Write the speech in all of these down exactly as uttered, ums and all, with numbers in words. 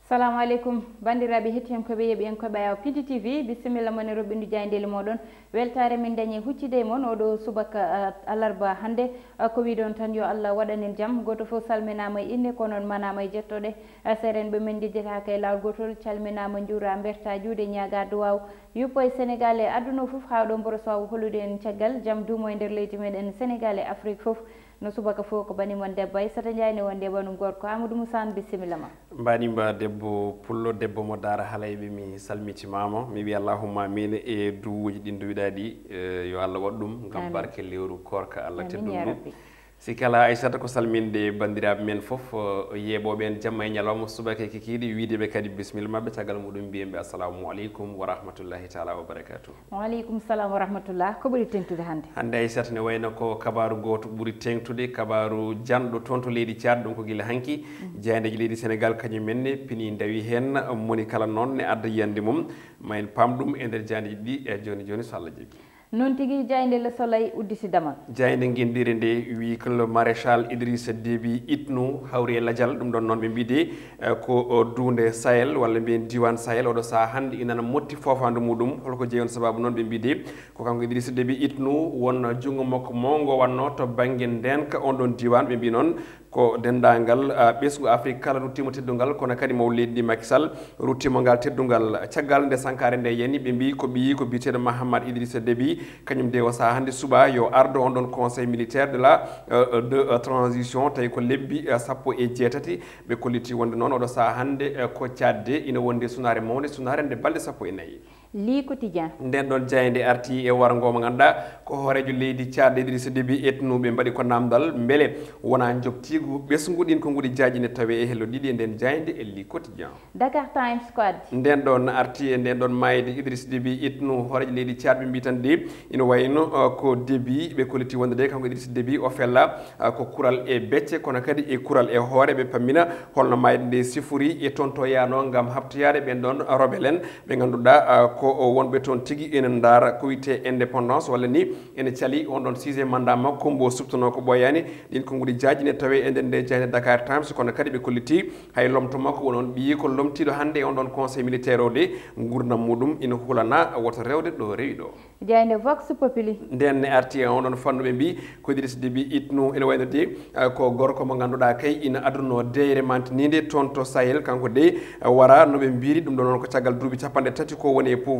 Salamu aleykum, banndiraaɓe hettiyankooɓe, yeeɓiyankooɓe Ayaw P D T V, bisimilla mon e roɓɓindu jaayndeeli mooɗon. Weltaare min dañi huccide e mon oɗo subaka, ah, alarba hannde. Ah, ko wiɗon tan, yo Allah waɗan en jam. Gooto fof salminaama e inne, ko noon manaama e jettoɗe. Ah, seerenɓe men njejjetaaka e laawol gootol, calminaama, njuura, mberta juuɗe, ñaaga duwaaw. Yuppo e Sénégal e aduna fof, haa ɗo mboro so waawa holude en caggal. Jam duumo e nder leydi meɗen Sénégal e Afrique fof. No subaka fof ko bani mon debbo Aissata Ndiaye, ne wonde e banum gorko Amadou Moussa, bisimilla ma. Mbanimba debbo pullo, debbo mo Daara Halayɓe, mi salmitimaama. Mi wiya allahumma amin e duwuuji ɗin duwiɗaa ɗi, eh, yo Allah waɗ ɗum ngam Amin. barke lewru koorka Allah Amin, teddundu ya ndu. Rabbi. Si kala Aissata ko salminde banndiraaɓe men fof, eh, yeeɓooɓe en jamma e ñalawma, subaka e kikiiɗe, wiide ɓe kadi bisimilla maɓɓe, caggal muɗum mbiyen ɓe assalamu aleykum wa rahmatullahi taala wa barakatuh. Wa aleykum salam wa rahmatullah. Ko ɓuri teŋtude hannde? Hannde Aissata ne wayno ko kabaaru gooto ɓuri teŋtude, kabaaru janɗo toon to leydi Tchad, ɗum ko gila hanki. Mhm. Jaayndeeji leydi Sénégal kañum en ne pini ndawi heen, moni kala noon ne adda yiyannde mum. Ma en paam ɗum e nder jaayndeeji ɗi, e jooni jooni so Allah jaɓi. Noon tigi, jaaynde Le Soleil udditi damal. Jaaynde ngenndire nde wi ko le maréchal Idrissa Déby Itno hawri e lajal, ɗum ɗon noon ɓe mbiide, eh, ko, o, duunde Sahel walla mbiyen diiwaan Sahel, oɗo sahaa hannde ina motti foofaandu muɗum. Holko jeyi on sababu noon ɓe mbiide? Ko kanko Idrissa Déby Itno won junngo makko mawngo wannoo to bannge ndeenka on ɗon diiwaan. Ɓe mbii noon ko denndaangal, ah, ɓesngu Afrik kala ruttiima teddungal, kono kadi mawɗo leydi ndi Macky Sall ruttiima ngal teddungal. Caggal nde sankaare nde yani, ɓe mbii ko ɓiyi ko biyeteeɗo Mahamat Idrissa Déby, kañum de o sahaa hannde suɓaa yo ardo on ɗon conseil militaire de la, euh, de, euh, transition, tawi ko lebbi, euh, sappo e jeetati. Ɓe kolliti wonde noon oɗo sahaa hannde, euh, ko Tchad de ina wondi e sunaare mawnde, sunaare nde balɗe sappo e nayi. Le Quotidien. Nden ɗon jaaynde arti e warngo mo ngannduɗaa ko hooreejo leydi Tchad Idrissa Déby Itno, ɓe mbaɗi ko naamndal mbele wonaa njoptiigu ɓesngu ɗin konnguɗi jaaji ne tawee e hello ɗiɗi e nden jaaynde e Le Quotidien. Dakar Times ko addi? Nden ɗon arti e nden ɗon maayde Idrissa Déby Itno, hooreejo leydi Tchad, ɓe mbii tan de ina wayno, uh, ko Déby ɓe kolliti wonde de kanko Idrissa Déby o fella, uh, ko kural e becce kono kadi e kural e hoore. Ɓe pammina holno maayde nde sifori e toon to yaano ngam habtoyaade ɓen ɗon rebel en. Ɓe ngannduɗaa, ah, ko wonɓe toon tigi ina ndaara ko wiyetee indépendance walla ni ina cali on ɗon sixième mandat makko mbo suɓtanoo ko ɓooyaani. Ɗin konnguɗi jaaji ne tawee e nder nde jaaynde Dakar Times, kono kadi ɓe kolliti hay lomto makko woni on ɓiyi ko lomtiiɗo hannde e on ɗon conseil militaire o de, nguurndam muɗum ina hulana woto rewde ɗo rewi ɗo. Jaaynde Vox Populi. Nden ne arti e on ɗon fannu ɓe mbii ko Idrissa Déby Itno ene wayno de, eh, ko gorko mo ngannduɗaa kay ina adduno deeyre mantiniinde toon to Sahel. Kanko de, eh, wara no ɓe mbiiri ɗum ɗon noon ko caggal duuɓi cappanɗe tati ko woni e pouvoir.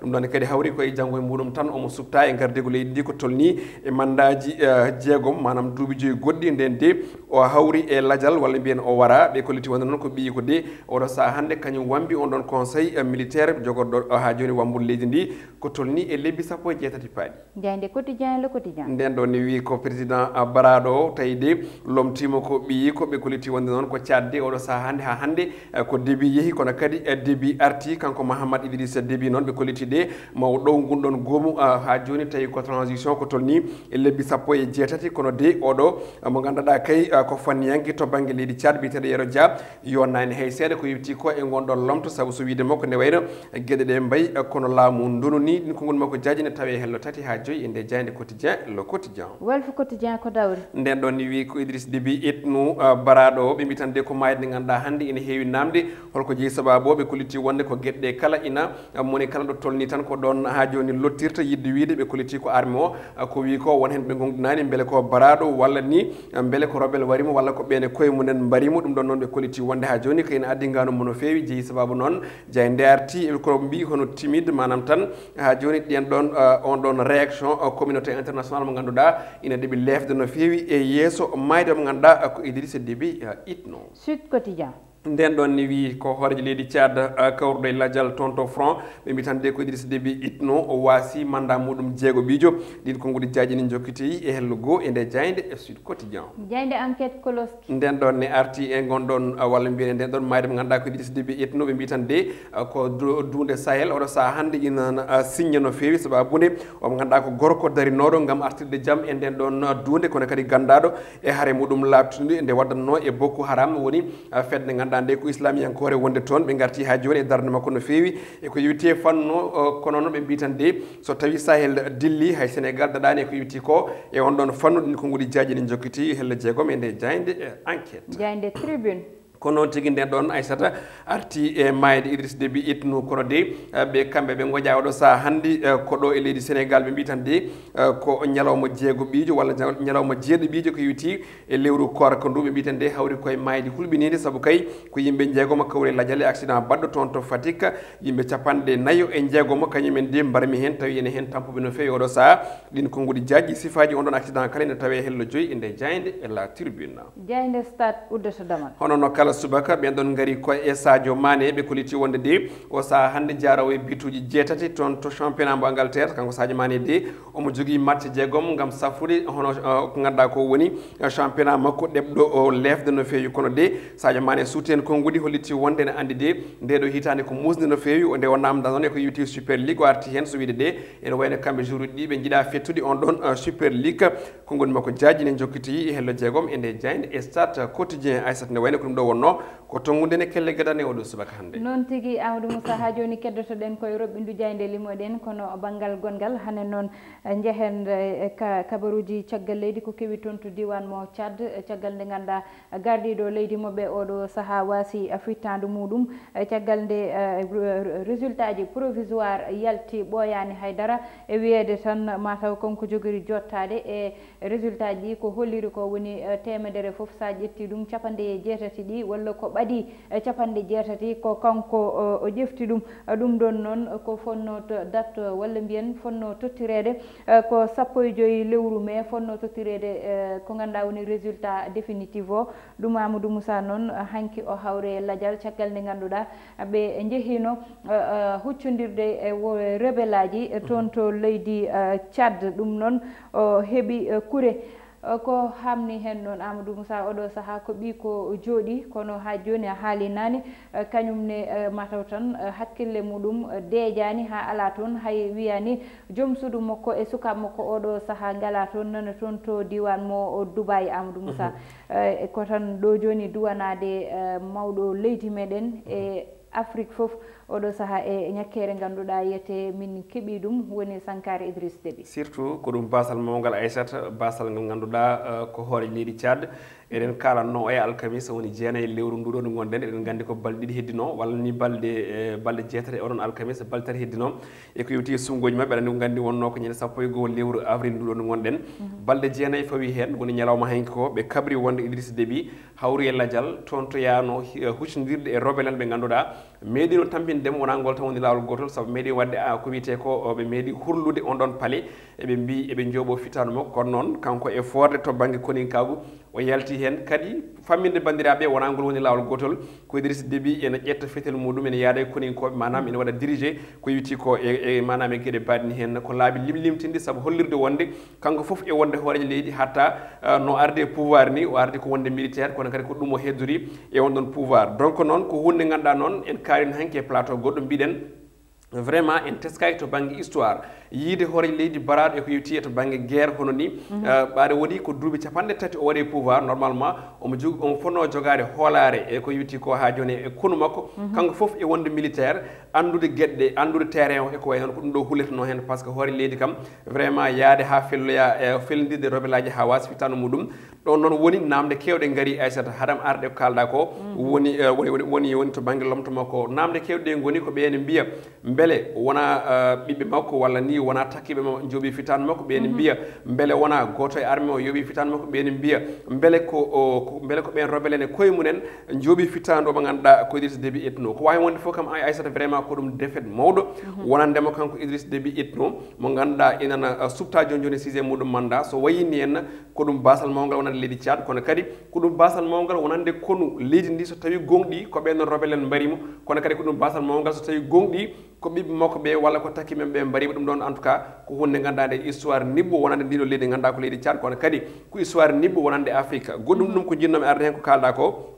Ɗum ɗon kadi hawri ko e janngo e muɗum tan omo suɓta e ngardiigu leydi ndi ko tolni e mandaaji, eh, jeegom, maanaam duuɓi joyi goɗɗi. Nden de o hawri e lajal walla mbiyen o wara. Ɓe kolliti wonde noon ko ɓiyi ko de oɗo sahaa hannde kañum wambi on ɗon conseil, eh, militaire jogorɗo, eh, haa jooni wambude leydi ndi ko tolni e lebbi sappo e jeetati paaɗi. Jaaynde Quotidien, Le Quotidien. Nden ɗo ne wii ko président, ah, baraaɗo o, tawi de lomtiima ko ɓiyi ko ɓe kolliti wonde noon ko Tchad de oɗo sahaa hannde haa hannde, eh, ko Déby yehi kono kadi, eh, Déby arti. Kanko Mahamat Idrissa Déby noon ɓe kolliti de mawo ɗow ngun ɗon goomu, ah, haa jooni tawi ko transition ko tolni e lebbi sappo e jeetati kono de oɗo, ah, mo ngannduɗaa kay, ah, ko fanniyanke to bannge leydi Tchad biyeteeɗo Yero Dia, yonnaani hay seeɗa ko yewti ko e ngon ɗon lomto, sabu so wiide makko nde wayno geɗe ɗe mbayi kono laamu ndonu ni. Ɗin konngol makko jaaji ne tawe hello tati haa joyi e nde jaaynde Quotidien, Le Quotidien. Walf Quotidien ko dawri? Nden ɗon ni wi ko Idriss Déby Itno, ah, baraaɗo o, ɓe mbi tan de ko maayde nde ngannduɗaa hannde ina heewi naamde. Holko jeyi sababu o? Ɓe kolliti wonde ko geɗe ɗe kala ina, ah, moni kala ɗo tolni tan ko ɗon haa jooni lottirta yiɗde wiide. Ɓe kolliti ko arme o, ah, ko wi ko won heen ɓe ngongɗinaani mbele ko baraaɗo walla ni, ah, mbele ko rebel wari mo walla ko ɓeen e koye mumen mbari mo. Ɗum ɗon noon ɓe kolliti wonde haa jooni ko ina addi ngaanu mo no feewi. Jeyi sababu noon jaaynde arti e ko mbi hono timide, maanaam tan haa jooni ɗen ɗon, ah, on ɗon réaction, ah, communauté internationale mo ngannduɗaa ina ɗeɓi leefde no feewi e yeeso maayde mo ngannduɗaa, ah, ko Idrissa Déby, ah, Itno. Sud Quotidien. Nden ɗon ne wii ko hooreejo leydi Tchad, ah, kawruɗo e lajal toon to front. Ɓe mbi tan de ko Idrissa Déby Itno o waasi mandat muɗum jeego ɓiijo. Ɗin konngol jaaji ne njokkiti e hello goo e nde jaaynde e Sud Quotidien. Jaaynde Enquête Koloski. Nden ɗon ne arti e ngon ɗon, ah, walla mbiyen e nden ɗon maayde mo ngannduɗaa ko Idrissa Déby Itno. Ɓe mbi tan de, ah, ko du-, duunde Sahel oɗo sahaa hannde ina, ah, siñña no feewi sababu nde omo ngannduɗaa ko gorko darinooɗo ngam artirde jam e nden ɗon, ah, duunde kono kadi ganndaaɗo e hare muɗum laaɓtunde nde waɗatnoo e Boko Haram, woni, ah, fedde ngannduɗaa nde ko islamiyankoore wonde toon. Ɓe ngarti haa jooni e darnde makko no feewi e ko yewti e fannu o, kono noon ɓe mbi tan de so tawi Sahel dilli hay Sénégal daɗaani e ko yewti ko e on ɗon fannu. Ɗin konngol jaaji ne njokkiti hello jeegom e nde jaaynde, eh, Enquête. Jaaynde Tribune. Ko noon tigi, nden ɗoon Aissata arti e maayde Idriss Déby Itno, kono de, eh, ɓe kamɓe ɓe ngoƴa oɗo saha hannde, eh, ko ɗo e leydi Sénégal. Ɓe mbi tan de, eh, ko ñalawma jeego ɓiijo walla ñal-, ñalawma jeeɗo ɓiijo ko yowiti e lewru koorka ndu. Ɓe mbi tan de hawri koye maayde hulɓiniinde, sabu kay ko yimɓe jeegoma kawri e lajal e accident baɗɗo toon to Fatick, yimɓe capanɗe nayo e jeegoma kañumen de mbarmi heen, tawi ene heen tampuɓe no feewi oɗo saha. Ɗin konnguɗi jaajɗi sifaaji on ɗon accident kala ene tawee hello joyi e nde jaaynde e La Tribune. Jaaynde Stade uddata damal. Hono no kala subaka, ɓen ɗon ngari ko e Sadio Mané, ɓe kolliti wonde de o saha hannde jaarawo e bituuji jeetati toon to championnat mo Angleterre. Kanko Sadio Mané de omo jogii match jeegom ngam safrude hono, eh, ko ngannduɗaa ko woni, eh, championnat makko ɗeɓɗo o leefde no feewi. Kono de Sadio Mané suuti heen konnguɗi, holliti wonde ene anndi de nde ɗo hitaande ko muusde no feewi, o nde o namda noon e ko yowiti Super League, o arti heen so wiyde de ene wayno kamɓe joueuruuji ɗi ɓe njiɗa fettude on ɗon, eh, Super League. Konngol makko jaajɗi ne jokkiti e hello jeegom e nde jaaynde e Stade Quotidien. Aissata, ne wayno ko ɗum ɗo wonno ko tonngude ne kelle gadane oɗo subaka hannde. Noon tigi, Amadou Moussa, haa jooni keddotoɗen koye roɓɓindu jaaynde limoɗen, kono banngal gonngal hane noon, eh, njehen, eh, ka kabaruuji caggal leydi ko kewi toon to diiwaan mo Tchad, eh, caggal nde ngannduɗaa gardiiɗo leydi maɓɓe oɗo saha waasi, eh, fittaandu muɗum, eh, caggal nde, eh, re-, résultat ji provisoire yalti ɓooyaani hay dara, e wiyeede tan mataw kanko jogori jottaade e résultat ji ko holliri ko woni, eh, teemedere fof, so a ƴetti ɗum, capanɗe jeetati ɗi walla ko ɓadii, eh, capanɗe jeetati ko kanko, eh, o ƴefti ɗum. Eh, ɗum ɗon noon ko fonno to-, dat walla mbiyen fonno tottireede, eh, ko sappo e joyi lewru mai fonno tottireede, eh, ko ngannduɗaa woni résultat définitif o. Ɗum Amadou Moussa noon, eh, hanki o hawre lajal caggal nde ngannduɗaa ɓe njehino, eh, eh, huccondirde e wo-, rebelaaji, eh, toon to leydi, eh, Tchad. Ɗum noon o heɓi, eh, kure. Eh, ko hamni heen noon Amadou Moussa oɗo saha ko ɓii ko jooɗi, kono haa jooni a haali naane, eh, kañum ne, eh, mataw tan, eh, hakkille muɗum, eh, deejaani haa alaa toon, hay wiyaani joom suudu makko e sukaaɓe makko oɗo saha ngala toon, nana toon to diiwaan mo Dubaï, Amadou Moussa. Eh, ko tan ɗo jooni duwanaade, eh, mawɗo leydi meɗen e Afrique fof oɗo saha e ñakkeere ngannduɗaa yiyete min keɓi ɗum woni Sankara Idriss Déby. Surtout ko ɗum baasal mawngal Aissata, baasal ngal ngannduɗaa, eh, ko hoore leydi Tchad. Eɗen kaalanno o e alkamisa woni jeenayi lewru ndu ɗo ndu ngonɗen. Eɗen nganndi ko balɗe ɗiɗi heddino, walla ni balɗe, eh, balɗe jeetati e oɗon alkamisa, balɗe tati heddino. E ko yowti e sunnguuji maɓɓe, aɗa anndi ko nganndi wonnoo ko ñande sappo e goo lewru avril ndu ɗo ndu ngonɗen. Balɗe jeenayi fawi heen, woni ñalawma hanki ko, ɓe kabri wonde Idriss Déby hawri e lajal, toon to yaano, eh, huccondirde e rebel en ɓe ngannduɗaa meeɗino tampinde mo, wonaa ngol tan woni laawol gootol, sabu meeɗi waɗde, ah, ko wiyetee ko, o, ɓe meeɗi hurlude on ɗon palais, eɓe mbii eɓe njooɓoo fittaandu makko, kono noon kanko e foorde to bannge koninkaagu, o yalti heen kadi famminde banndiraaɓe, wonaa ngol woni laawol gootol, ko Idriss Déby ene ƴetta fetel muɗum, ene yaada e koninkooɓe, maanaam ene waɗa diriger ko yowiti ko e, e, maanaam e geɗe mbaɗni heen ko laabi limlimtinɗi, sabu hollirde wonde kanko fof e wonde hooreejo leydi hatta, eh, no arde e pouvoir ni, o ardi ko wonde militaire, kono kadi ko ɗum o heddori e on ɗon pouvoir. Donc noon ko huunde ngannduɗaa noon en kaalino hanki e plateau goɗɗo mbiɗen, vraiment en teskaaki to bannge histoire. Yiide hooreejo leydi baraaɗo e ko yowti e to bannge guerre hono ni, eh, ɓaade woɗi ko duuɓi capanɗe tati o waɗi e pouvoir, normalement omo jog-, omo fotnoo jogaade hoolaare e ko yowti ko haa jooni e konu makko, kanko fof e wonde militaire, anndude geɗe ɗe, anndude terrain o e ko wayi noon, ko ɗum ɗo hulletenoo heen, par ce que hoore leydi kam, vraiment, yaade haa felloya e fellondirde rebelaaji haa waasa fittaandu muɗum. Ɗoon noon woni naamnde keewɗe ngari, Aissata, haɗam arde ko kaalɗaa ko, woni, eh, woni, woni, woni, woni to bannge lomto makko. Naamnde keewɗe ɗe ngoni ko ɓe ene mbiya, mbele wonaa, eh, ɓiɓɓe makko walla ni wonaa takkiiɓe mo njooɓi fittaandu makko, ɓe ene mbiya, mbele wonaa gooto e armée o yooɓi fittaandu makko, ɓe ene mbiya, mbele ko, o, ko, mbele ko ɓeen rebel en e koye mumen njooɓi fittaandu o mo ngannduɗaa ko Idriss Déby Itno. Ko waawi wonde fof kam, Ay-, Aissata, vraiment ko ɗum défaite mawɗo wonande mo kanko Idriss Déby Itno, mo ngannduɗaa inana, uh, suɓta jooni jooni sixième muɗum mandat. So wayini en ko ɗum baasal mawngal wonande leydi Tchad, kono kadi ko ɗum baasal mawngal wonande konu leydi ndi so tawi gonɗi ko ɓeen rebel en mbari mo, kono kadi ko ɗum baasal mawngal so tawi gonɗi ko ɓiɓɓe makko ɓe walla ko takki men ɓe mbari mo. Ɗum ɗoon, en tout cas, ko huunde ngannduɗaa nde histoire niɓɓo wonande ndiɗo leydi ngannduɗaa ko leydi Tchad, kono kadi ko histoire niɓɓo wonande Afrique. Goɗɗum ɗum ko jinnoomi arde heen ko kaalɗaa ko,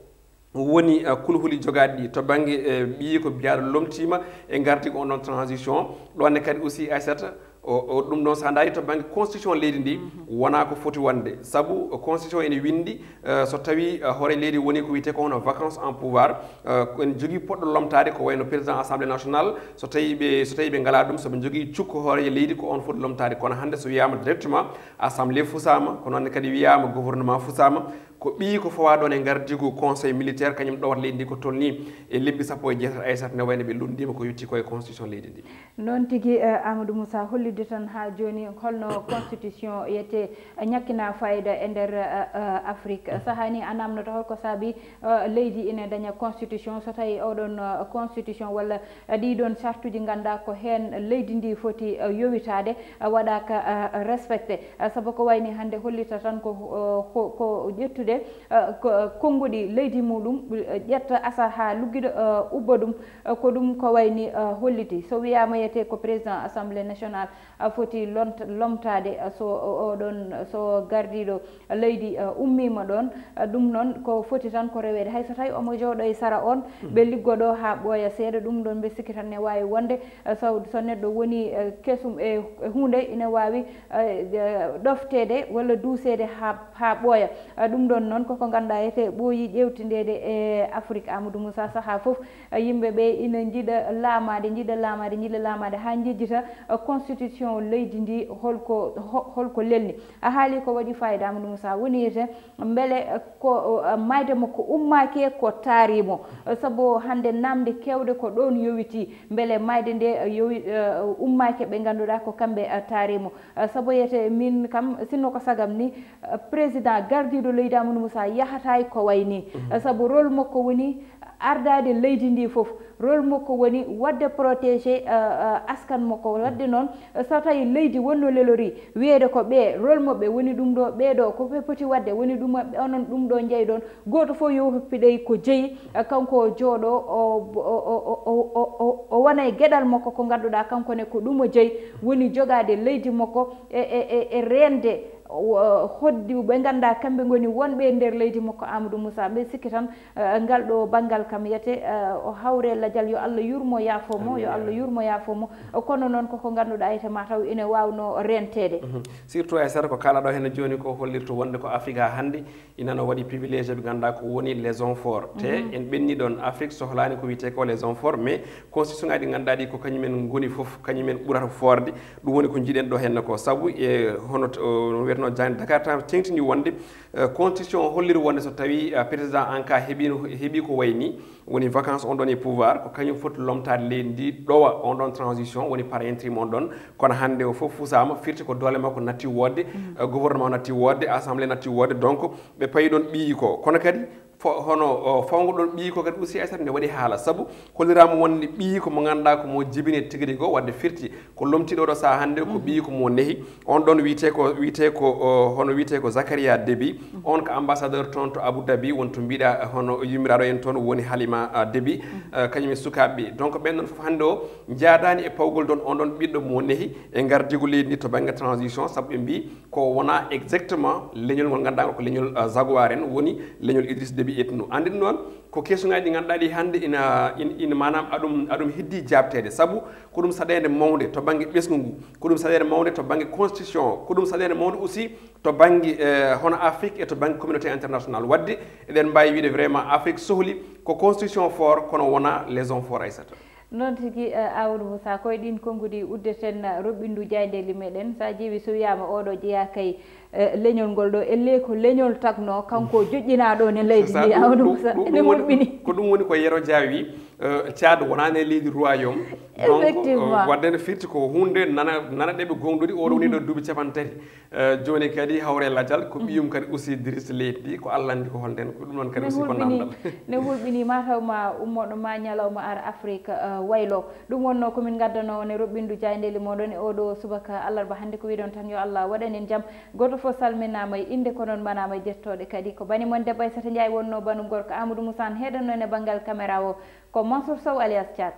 woni, eh, kulhuli jogaaɗi ɗi to bannge, eh, ɓiyi ko biyaaɗo lomtiima e ngardi ko on ɗon transition. Ɗoon ne kadi aussi, Aissata, O ɗum ɗon, so a ndaari to bannge constitution leydi ndi, wonaa ko foti wonde. Sabu constitution ene winndi, eh, so tawii, eh, hoore leydi woni ko wiyetee ko hono vacance en pouvoir, eh, ko ene jogii poɗɗo lomtaade ko wayno président assemblée nationale. So tawii ɓe, so tawii ɓe ngalaa ɗum, so ɓe njogii cukko hoore leydi, ko on foti lomtaade. Kono hannde so wiyaama directement assemblée fusaama, ko noon kadi wiyaama gouvernement fusaama, ko ɓiyi ko fawaa ɗoon e ngardigu conseil militaire, kañum ɗowata leydi ndi ko tolnii e lebbi sappo e jeetati, Aysata, ne wayno ɓe lunndiima ko yotti ko e constitution leydi ndi. Noon tigi, eh, Amadou Moussa, hollitde tan haa jooni holno constitution yiyetee, eh, ñakkina fayida e nder, eh, eh, Afrique. Sahaa ni a naamnoto holko saabi, eh, leydi ina daña constitution, so tawii oɗon, eh, constitution walla, eh, ɗii ɗoon sartuuji nganndaa ko heen leydi ndi foti, eh, yowitaade, eh, waɗaaka, eh, respecté. Eh, sabu ko wayni hannde hollita tan ko, eh, ko, ko ƴettude, eh, ko, eh, konnguɗi leydi muɗum, eh, ƴetta asar haa luggiɗo, eh, ubba ɗum. Eh, ko ɗum ko wayni, eh, holliti. So wiyaama yiyetee ko président assemblée nationale, eh, foti lont-, lomtaade, eh, so o-, oɗon, so gardiiɗo leydi, eh, ummiima ɗoon, eh, ɗum noon ko foti tan ko reweede. Hay so tawii omo jooɗo e sara oon, ɓe liggo ɗo haa ɓooya seeɗa, ɗum ɗoon mbe sikki tan ne waawi wonde, eh, so, so neɗɗo woni, eh, kesum e, e huunde, ina waawi, eh, eh, ɗofteede walla duuseede haa, haa ɓooya. Eh, ɗum ɗoon noon koko ngannduɗaa yiyetee ɓooyi ƴeewtindeede e Afrique, Amadou Moussa, sahaa fof, eh, yimɓe ɓe ina njiɗa laamaade, njiɗa laamaade, njiɗa laamaade haa njejjita, eh, constitution leydi ndi holko, ho-, holko lelni. A haali ko waɗi fayida, Amadou Moussa, woni yiyetee mbele, eh, ko, eh, maayde makko ummaaki ko taari mo, eh, sabu hannde naamnde keewɗe ko ɗoon yowitii, mbele maayde nde, eh, yowi-, eh, ummaaki ɓe ngannduɗaa ko kamɓe, eh, taari mo. Eh, sabu yiyetee miin kam, sinno ko sagam ni, eh, président gardiiɗo leydi Amadou Moussa yahataay ko wayni. Eh, sabu rôle makko woni ardaade leydi ndi fof. Rôle makko woni waɗde protégé, eh, eh, askan makko. Waɗde noon, eh, so tawii leydi wonno lelorii, wiyeede ko ɓee, rôle maɓɓe woni ɗum ɗo, ɓee ɗo, ko ɓe poti waɗde woni ɗum, onon ɗum ɗo njeyɗon. Gooto fof yo hoppi ɗey ko jeyi, eh, kanko o jooɗo, o, o, o wona e geɗal makko ko ngannduɗaa kanko ne ko ɗum o jeyi, woni jogaade leydi makko e, e, e, e reende, o, hoddi ɓe ngannduɗaa kamɓe ngoni wonɓe e nder leydi makko Amadou Moussa. Mbe sikki tan, eh, ngal ɗo banngal kam yiyetee, eh, o hawre lajal, yo Allah yurmo yaafo mo, yo Allah yurmo yaafo mo. Kono noon koko ngannduɗaa yiyetee ma taw ina waawno renteede. Mhm. Surtout Aysata ko kaalaɗo heen jooni ko hollirta wonde ko Afrique haa hannde ina no waɗi privilège ɓe ngannduɗaa ko woni les hommes forts. Te en ɓenni ɗoon, Afrique sohlaani ko wiyetee ko les hommes forts, mais constitution ngaji ɗi ngannduɗaa ɗi ko kañumen ngoni fof, kañumen ɓurata forde. Ɗum woni ko njiɗen ɗo heen ko sabu e hono t-, o, no wiyeteno jaan Dakar Times teŋtini wonde, eh, constitution o holliri wonde so tawii, eh, président en cas heɓino, heɓi ko wayni, woni vacance on ɗon e pouvoir, ko kañum foti lomtaade leydi ndi, ɗowa on ɗon transition, woni par intérim on ɗon. Kono hannde o fof fusaama, firti ko doole makko natti woodde, eh, gouvernement natti woodde, assemblée natti woodde, donc ɓe payi ɗon ɓiyi ko. Kono kadi fo-, hono, o, fawngo ɗon ɓiyi ko kadi aussi, Aysata, ne waɗi haala, sabu holliraama wonde ɓiyi ko mo ngannduɗaa ko mo jibini tigi rigi o, wadde firti ko lomtiiɗo oɗo sahaa hannde ko ɓiyi ko mo nehi. On ɗon wiyetee ko, wiyetee ko, o, hono wiyetee ko Zakaria Déby. On ko ambassadeur toon to Abu Dhabi, won to mbiɗa, eh, hono yummiraaɗo en toon woni Halima, ah, Déby, eh, kañum e sukaaɓe ɓe. Donc ɓen ɗon fof hannde o njaadaani e pawgol ɗon on ɗon ɓiɗɗo mo nehi e ngardigu leydi ndi to bannge transition, sabu ɓe mbii ko wona exactement leñol ngol ngannduɗaa ko leñol, ah, Zagoir en, woni leñol Idriss Déby et nous. Anndi ɗum noon, ko keesuŋaaji ɗi ngannduɗaa ɗi hannde ina, ina, ina maanaam aɗum, aɗum heddi jaabteede, sabu ko ɗum saɗeende mawnde to bannge ɓesngu ngu, ko ɗum saɗeende mawnde to bannge constitution, ko ɗum saɗeende mawnde aussi to bannge, eh, hono Afrique e to bannge communauté internationale. Wadde eɗen mbaawi wiyde vraiment Afrique sohli ko constitution fort, kono wona les hommes forts, Aysata. Noon tigi, eh, Amadou Moussa, ko e ɗiin konnguɗi uddeten, eh, roɓɓindu jaayndeeli meɗen. So a ƴeewi, so wiyaama oɗo jeyaa kay, eh, leñol ngol ɗo, ellee ko leñol tagnoo, kanko joƴƴinaaɗo ne leydi ndi, Amadou Moussa, ene hulɓini. Ko ɗum woni ko Yero Dia wi, eh, Tchad wonaani e leydi royaume. Donc, effectivement, eh, wadde no firti ko huunde nana, nana ɗeɓe gonɗuɗi, oɗo woni ɗo duuɓi capanɗe tati. Eh, jooni kadi hawre lajal, ko ɓiyum kadi aussi diriste leydi ndi, ko Allah anndi ko holnden, ko ɗum noon kadi aussi ko namdal. Ne hulɓini, mataw ma ummoɗo ma ñalawma ar Afrique, eh, waylo. Ɗum wonno ko min ngaddanoo on e roɓɓindu jaayndeeli moɗon e oɗo subaka alarba hannde. Ko wiɗon tan yo Allah waɗan en jam. Gooto fof salminaama e innde, ko noon manaama e jettooɗe kadi. Ko bani mon debbo Aysata Njaay wonno, banum gorko Amadou Moussa heɗanno e banngal caméra o, ko Mansour Sow alias Thiat.